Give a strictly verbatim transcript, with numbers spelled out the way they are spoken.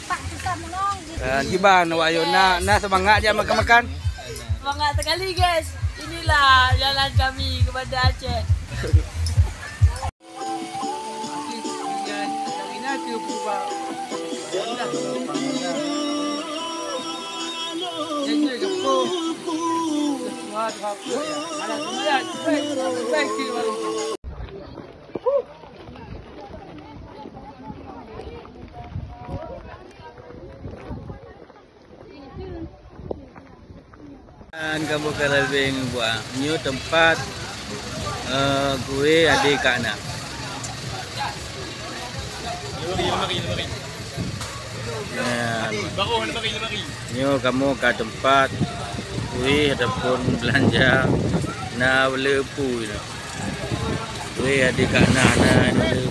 Pak, susah menong gitu. Ah, kiban awak yo, na, na semangat jak makan-makan. Semangat sekali, guys. Inilah jalan kami ke Banda Aceh. Dan kamoe ka leubeh ngon buah. Nyoe teumpat, eh, kueh adé kak na. Nah, nyoe kamoe ka teumpat kueh ataupun beulanja na le peue nyoe. Kueh adé kak na, na le